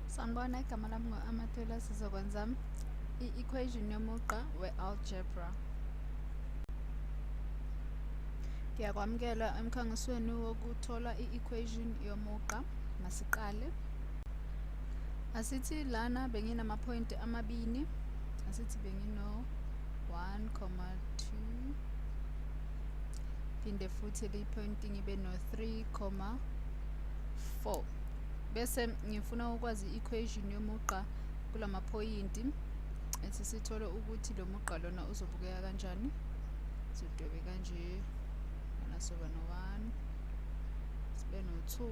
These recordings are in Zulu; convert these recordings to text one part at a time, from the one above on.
Sanibona, igama lami ngu-Amathwela. Sizokwenza i-equation yomugqa we-algebra. Ngiyakwamukela emkhangisweni wokuthola i-equation yomugqa. Masiqale. Asithi lana benginamaphoyinti amabini. Asithi bengino 1, 2, phinde futhi liphoyinti ngibe no 3, 4. Bese ngifuna ukwazi i-equation yomugqa kulamaphoyinti. Ethi sithole ukuthi lo mugqa lona uzobukeka kanjani. Sidwebe kanje. Lana soba no-1, sibe no-2,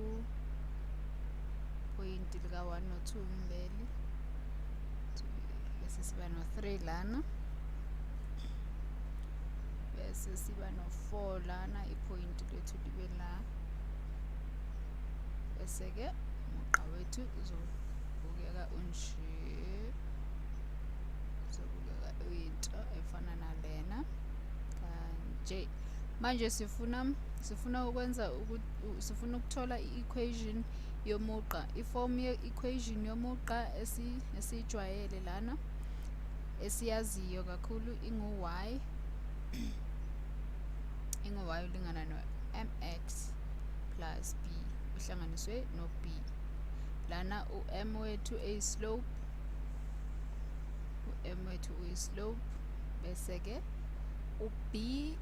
phoyinti lika-1 no-2 ngileli, bese siba no-3 lana, bese siba no-4 lana, iphoyinti lethu libe la, bese-ke umugqa wethu uzobukeka unje, uzobukeka uyinto efana nalena kanje. Manje sifuna ukwenza sifuna ukuthola i-equation yomugqa, iform ye-equation yomugqa esiyijwayele lana, esiyaziyo kakhulu, ingu-y ingu-y ulingana no-mx plus b uhlanganiswe no-b. Lana u-m wethu eyi-slope, u-m wethu uyi-slope, bese-ke u-b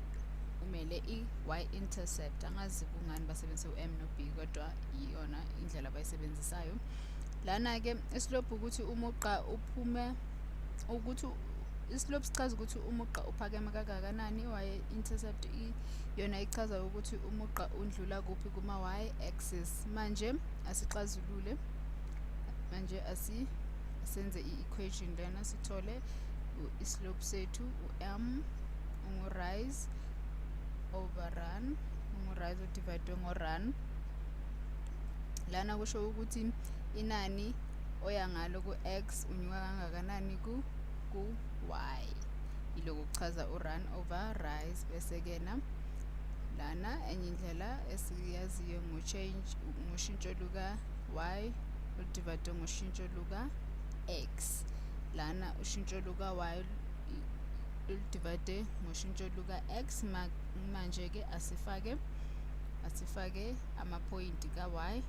umele i-y-intercept. Angazi kungani basebenzise u-m no-b, kodwa iyona indlela abayisebenzisayo. Lana-ke islope ukuthi umugqa uphume, ukuthi islope sichaza ukuthi umugqa uphakeme kangakanani, i-y-intercept yona ichaza ukuthi umugqa undlula kuphi kuma-y-axis. Manje asixazulule, manje asenze i-equation lena, sithole islope sethu, u-m ungu-rise over run, ungu-rise udivide ngo-run. Lana kusho ukuthi inani oya ngalo ku-x unyuka kangakanani ku-y, yilokhu kuchaza u-run over rise. Bese-ke na lana enye indlela esiyaziyo ngu-change, ngushintsho luka-y oludivide ngoshintsho luka-x. Lana ushintsho luka-y oludivide ngoshintsho luka-x. Manje-ke asifake amaphoyinti ka-y,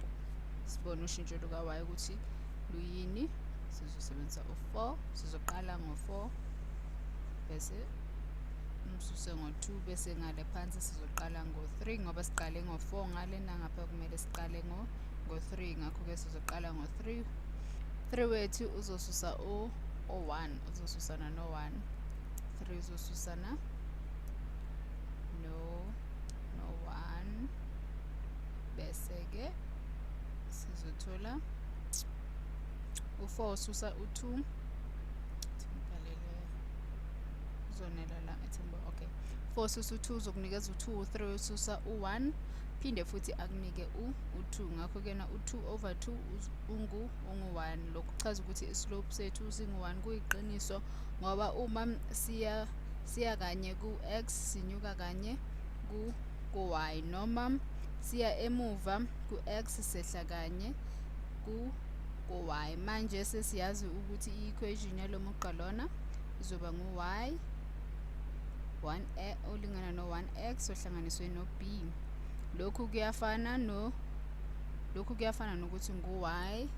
sibone ushintsho luka-y ukuthi luyini. Sizosebenzisa u-4, sizoqala ngo-4 bese umsuse ngo-2, bese ngale phansi sizoqala ngo-3, ngoba siqale ngo-4 ngale, nangapha kumele siqale ngo-3. Ngakho-ke sizoqala ngo-3. 3 wethu uzosusa u-1, uzosusana no-1, 3 uzosusana no-1, bese-ke sizothola u-4 ususa u-2, ngibhalele uzonela la ethemba. Okay, 4 ususa u-2 uzokunikeza u-2, 3 ususa u-1 phinde futhi akunike u-2. Ngakho-ke na u-2 over 2 ungu-1. Lokhu kuchaza ukuthi islope sethu singu-1. Kuyiqiniso ngoba uma siya kanye ku-x sinyuka kanye ku-y, noma siya emuva ku-x sehla kanye ku-y. Manje sesiyazi ukuthi i-equation yalo mugqa lona izoba ngu-y 1 olingana no-1x ohlanganiswe no-b. Lokhu kuyafana nokuthi ngu-y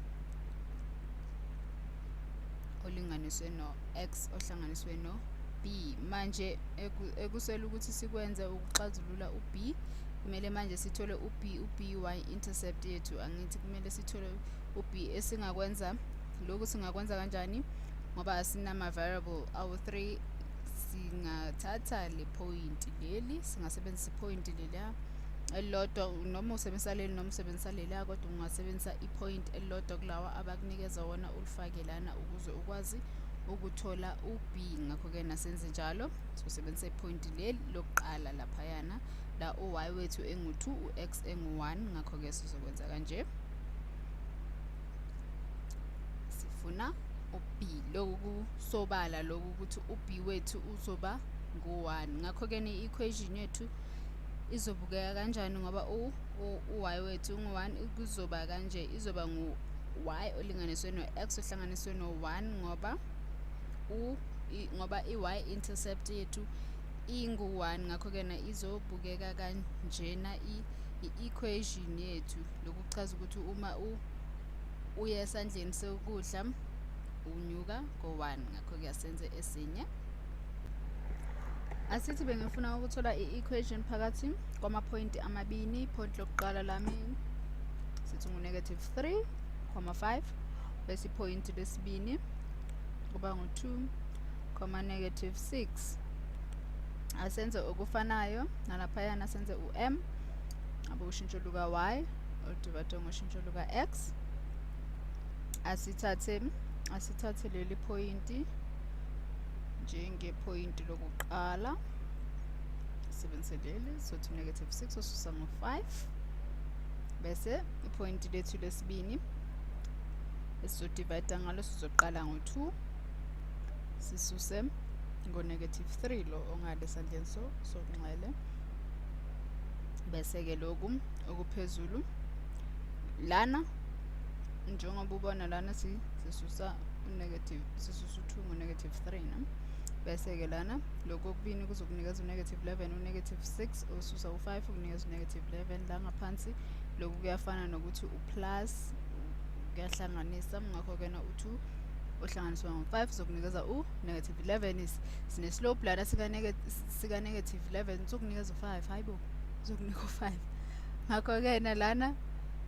olinganiswe no-x ohlanganiswe no-b. Manje ekusele ukuthi sikwenze ukuxazulula u-b, kumele manje sithole u-b, u-b y-intercept yethu. Angithi kumele sithole u-b. Esingakwenza lokhu singakwenza kanjani? Ngoba asinama-variable awu-3, singathatha le point leli, singasebenzisa iphoyinti leliya elilodwa, noma usebenzisa leli noma usebenzisa leliya, kodwa ungasebenzisa iphoyinti elilodwa kulawa abakunikeza wona, ulifake lana ukuze ukwazi ukuthola u-b. Ngakho-ke nasenze njalo, sosebenzisa iphoyinti leli lokuqala laphayana, la u-y wethu engu-2, u-x engu-1. Ngakho-ke sizokwenza kanje, sifuna u-b. Lokhu kusobala lokhu ukuthi u-b wethu uzoba ngu-1. Ngakho-ke ne-equation yethu izobukeka kanjani? Ngoba u-y wethu ungu-1, kuzoba kanje, izoba y olinganiswe no-x ohlanganiswe no-1, ngoba ngoba i-y intercept yethu ingu-1. Ngakho-ke na izobukeka kanjena i-equation yethu. Lokhu kuchaza ukuthi uma uya esandleni sokudla unyuka ngo-1. Ngakho-ke asenze esinye. Asithi bengifuna ukuthola i-equation phakathi kwamaphoyinti amabini. Iphoyinti lokuqala lami sithi ngu-negative 3,5, bese iphoyinti lesibini kuba ngu-2, negative 6. Asenze okufanayo nalaphayana, senze u-m abe ushintsho luka-y oludivayidwe ngoshintsho luka-x. Asithathe leli phoyinti njengephoyinti lokuqala, sisebenzise leli, sothi negative 6 osusa ngo-5, bese iphoyinti lethu lesibini esizodivayida ngalo sizoqala ngo-2 sisuse ngo-negative 3 lo ongale esandleni sokunxele, bese-ke lokhu okuphezulu lana, njengoba ubona lana, sisusa u-negative, sisusa u-2 ngo-negative 3, ne? Bese-ke lana lokhu okubini kuzokunikeza u-negative 11. U-negative 6 osusa u-5 ukunikeza u-negative 11. La ngaphansi lokhu kuyafana nokuthi u-plus, kuyahlanganisa. Ngakho-ke na u-2 ohlanganiswa ngo-5 uzokunikeza u-negative 11. Sine-slope lana sika-negative 11, uzokunikeza u-5. Hayi bo, uzokunika u-5. Ngakho-ke na lana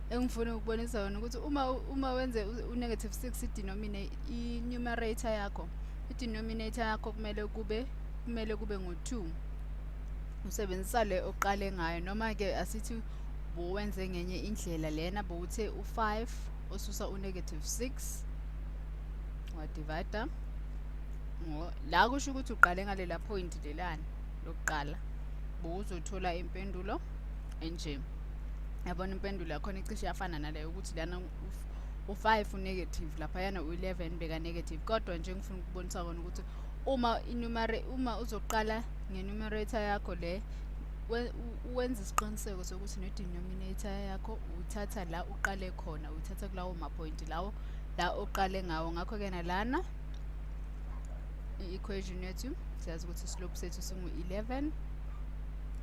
engifuna ukubonisa yona ukuthi uma wenze u-negative 6 i-numerator yakho, i-denominator yakho kumele kube ngu-2, usebenzisa le oqale ngayo. Noma-ke asithi bowenze ngenye indlela lena, bowuthe u-5 osusa u-negative 6 wadivida la, kusho ukuthi uqale ngalela point lelana lokuqala, bowuzothola impendulo enje. Yabona, impendulo yakhona icishe yafana naleyo, ukuthi lana u-5 u-negative, laphayana u-11 beka negative. Kodwa nje ngifuna ukubonisa kona ukuthi uma uzoqala nge-numerator yakho le, wenza isiqiniseko sokuthi ne-denominator yakho uthatha la uqale khona, uthatha kulawo maphoyinti lawo la oqale ngawo. Ngakho-ke nalana i-equation yethu, siyazi ukuthi islope sethu singu-11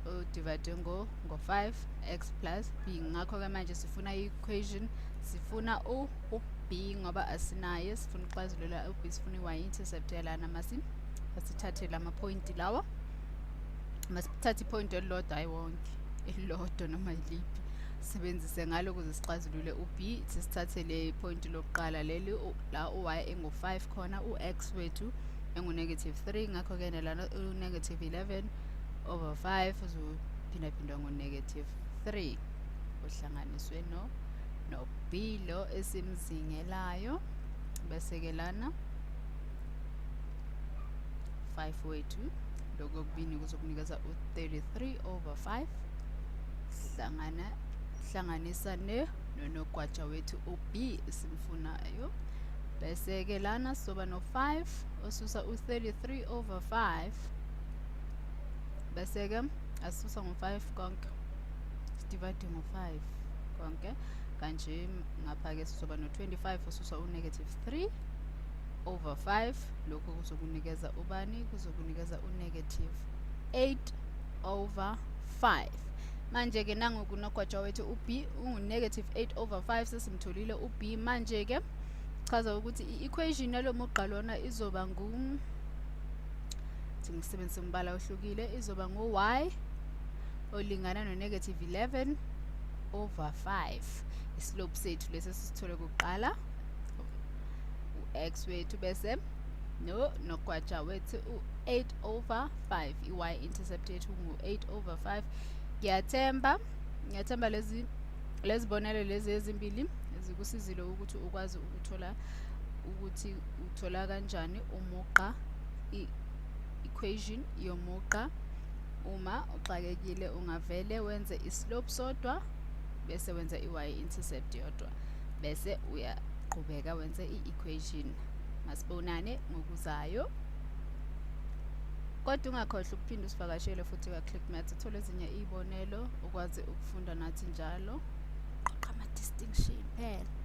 udivide ngo-5 x plus b. Ngakho-ke manje sifuna i-equation, sifuna u-b ngoba asinaye, sifuna ukuxazulula u-b, sifuna i-y intercept yalana. Masi asithathe lamaphoyinti lawa, masithathe iphoyinti elilodwa, hayi wonke, elilodwa noma yiliphi, sisebenzise ngalo ukuze sixazulule u-b. Sisithathe le phoyinti lokuqala leli la u-y engu-5 khona, u-x wethu engu-negative 3. Ngakho-ke lana u-negative 11 over 5 uzophindaphindwa ngo-negative 3 uhlanganiswe no b lo esimzingelayo, bese-ke lana 5 wethu, lokho okubini kuzokunikeza u-33 over 5. Hlanganisa ne nonogwaja wethu u-b esimfunayo, bese-ke lana sizoba no-5 osusa u-33 over 5, bese-ke asisusa ngo-5 konke, sidivide ngo-5 konke kanje. Ngapha-ke sizoba no-25 osusa u-negative 3 over 5. Lokho kuzokunikeza ubani? Kuzokunikeza u-negative 8 over 5. Manje-ke nangu kunogwaja wethu u-b ungu-negative 8 over 5. Sesimtholile u-b. Manje-ke chaza ukuthi i-equation yalo mugqa lona izoba ngu, thi ngisebenzise umbala ohlukile, izoba ngu-y olingana no-negative 11 over 5, islope sethu lesi esisithole kuqala, u-x wethu, bese no nogwaja wethu u-8 over 5, i-y intercept yethu ngu-8 over 5. Ngiyathemba lezi bonelo lezi ezimbili zikusizile ukuthi ukwazi ukuthola ukuthi uthola kanjani umugqa, i-equation yomugqa. Uma uxakekile, ungavele wenze i-slope sodwa, bese wenza i-y intercept yodwa, bese uyaqhubeka wenze i-equation. Masibonane ngokuzayo, kodwa ungakhohlwa ukuphinda usivakashele futhi ka-Click Maths, uthole ezinye iy'bonelo, ukwazi ukufunda nathi njalo. Qoqa ama-distinction phela.